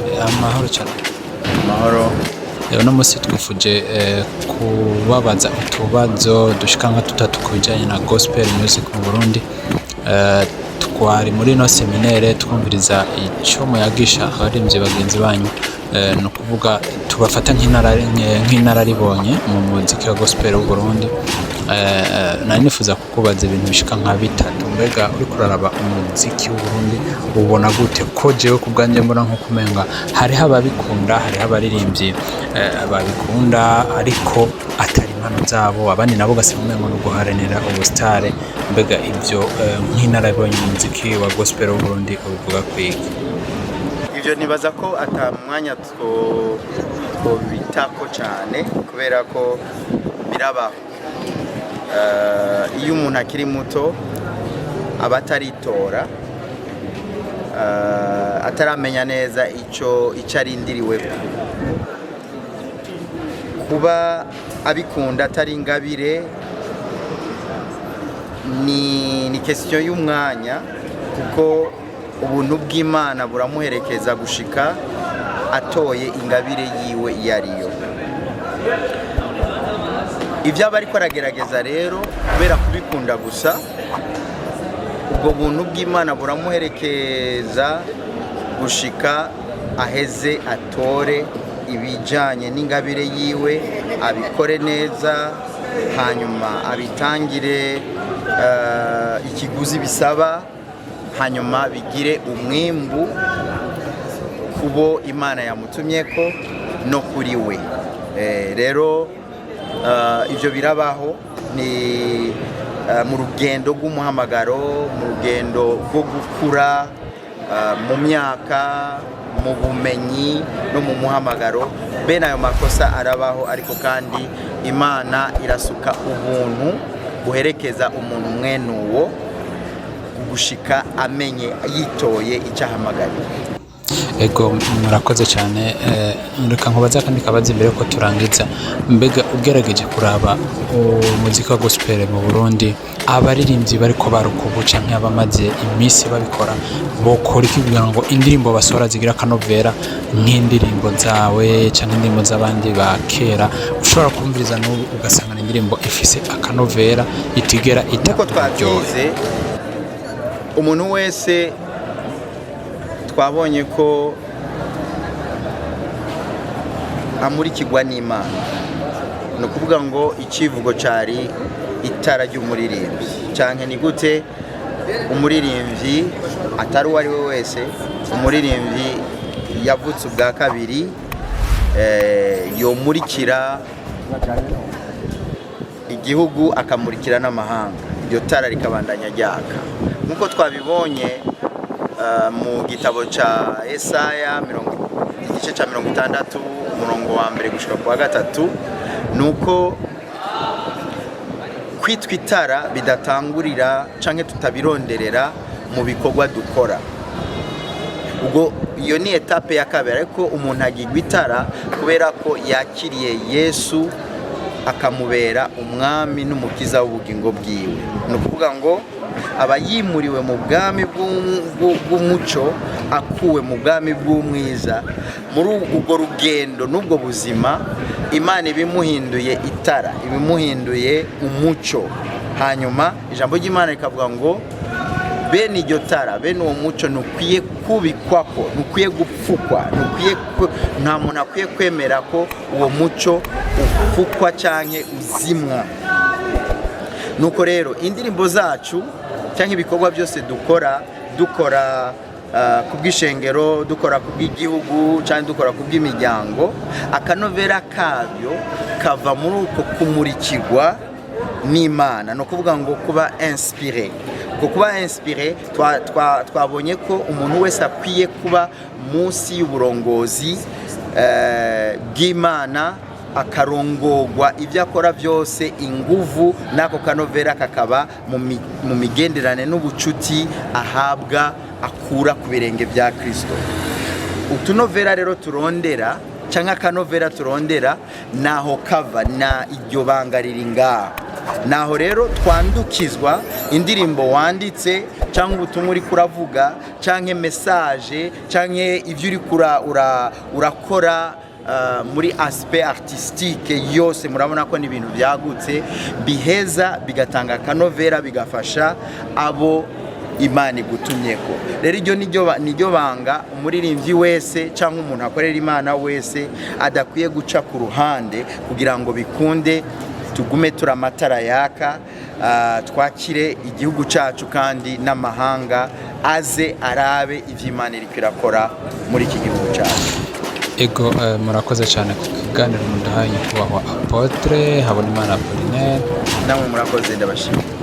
Amahoro cyane. Amahoro. Uno munsi twifuje kubabaza utubazo dushika nka tutatu ku bijyanye na gospel music mu Burundi. Twari muri ino séminaire twumviriza icyo muyagisha abaririmbyi bagenzi banyu, ni ukuvuga tubafata nk'inararibonye mu muziki wa gospel w'u Burundi. Nari nifuza kukubaza ibintu bishika nka bitatu. Mbega uriko uraraba umuziki w'u Burundi, ubona gute? Ko jewe ku bwanjye mbona nko kumenga hariho ababikunda, hariho abaririmbyi babikunda ariko atari impano zabo, abandi nabo ugasanga umengo ni uguharanira ubusitare. Mbega ibyo, nk'inararibonye mu muziki wa gospel w'u Burundi, ubivuga kwiki? Ibyo nibaza ko ata mwanya twobitako cyane, kubera ko birabaho. Iyo umuntu akiri muto aba ataritora, ataramenya neza icyo arindiriwe, kuba abikunda atari ingabire, ni question y'umwanya, kuko ubuntu bw'Imana buramuherekeza gushika atoye ingabire yiwe iyo ariyo. Ibyo aba ariko aragerageza rero, kubera kubikunda gusa, ubwo buntu bw'Imana buramuherekeza gushika aheze atore ibijyanye n'ingabire yiwe, abikore neza, hanyuma abitangire ikiguzi bisaba, hanyuma bigire umwimbu kubo Imana yamutumye ko no kuri we. Rero ibyo birabaho, ni mu rugendo rw'umuhamagaro, mu rugendo rwo gukura mu myaka, mu bumenyi no mu muhamagaro. Bene ayo makosa arabaho, ariko kandi Imana irasuka ubuntu buherekeza umuntu mwene uwo gushika amenye yitoye icyo ahamagariwe. Ego, murakoze cyane. Reka nkubaze akandi kabazo imbere yuko turangiza. Mbega ugerageje kuraba umuziki wa gospel mu Burundi, abaririmbyi bariko barukubu canke abamaze iminsi babikora bokora iki kugira ngo indirimbo basohora zigira akanovera nk'indirimbo zawe canke indirimbo z'abandi ba kera, ushobora kumviriza n'ubu ugasanga ni indirimbo ifise akanovera itigera ita Nk'uko uburyohe? twabyize, umuntu wese twabonye ko amurikirwa n'Imana, ni ukuvuga ngo icyivugo cyari itara ry'umuririmbyi, cyane ni gute umuririmbyi atari uwo ari we wese, umuririmbyi yavutse ubwa kabiri, yomurikira igihugu, akamurikira n'amahanga, iryo tara rikabandanya ryaka, nk'uko twabibonye mu gitabo cya Esaya igice cya 60, umurongo wa mbere gushika ku wa gatatu. Ni uko kwitwa itara bidatangurira canke tutabironderera mu bikorwa dukora. Ubwo iyo ni étape ya kabiri, ariko umuntu agirwa itara kubera ko yakiriye Yesu akamubera umwami n'umukiza w'ubugingo bwiwe. Ni ukuvuga ngo aba yimuriwe mu bwami bw'umuco, akuwe mu bwami bw'umwiza. Muri urwo rugendo n'ubwo buzima, Imana ibimuhinduye itara, ibimuhinduye umuco. Hanyuma ijambo ry'Imana rikavuga ngo bene iryo tara, bene uwo muco, ntukwiye kubikwako, ntukwiye gupfukwa, nta muntu akwiye kwemera ko uwo muco upfukwa cyangwa uzimwa. Nuko rero indirimbo zacu cyangwa ibikorwa byose dukora, dukora ku bw'ishengero, dukora ku bw'igihugu cyangwa dukora ku bw'imiryango, akanovera kabyo kava muri uko kumurikirwa n'Imana, ni ukuvuga ngo kuba inspiré. Uko kuba inspiré, twabonye ko umuntu wese akwiye kuba munsi y'uburongozi bw'Imana, akarongogwa ibyo akora byose, inguvu n'ako kanovera kakaba mu migenderanire n'ubucuti ahabwa, akura ku birenge bya Kirisito. Utunovera rero turondera cyangwa akanovera turondera, naho kava, na iryo banga riri ngaho. Naho rero twandukizwa indirimbo wanditse. Cyangwa ubutumwa uri kuravuga, cyangwa message, cyangwa ibyo uri urakora muri aspect artistique yose. Murabona ko ni ibintu byagutse, biheza bigatanga akanovera, bigafasha abo Imana igutumyeko. Rero iryo niryo banga umuririmbyi wese cyangwa umuntu akorera Imana wese adakwiye guca ku ruhande, kugira ngo bikunde tugume turi amatara yaka, twakire igihugu cyacu kandi n'amahanga aze arabe ibyo Imana iriko irakora muri iki gihugu cyacu. Ego, murakoze cyane ku kiganiro muduhaye, nyakubahwa Apôtre Habonimana Apollinaire. Namwe murakoze, ndabashimiye.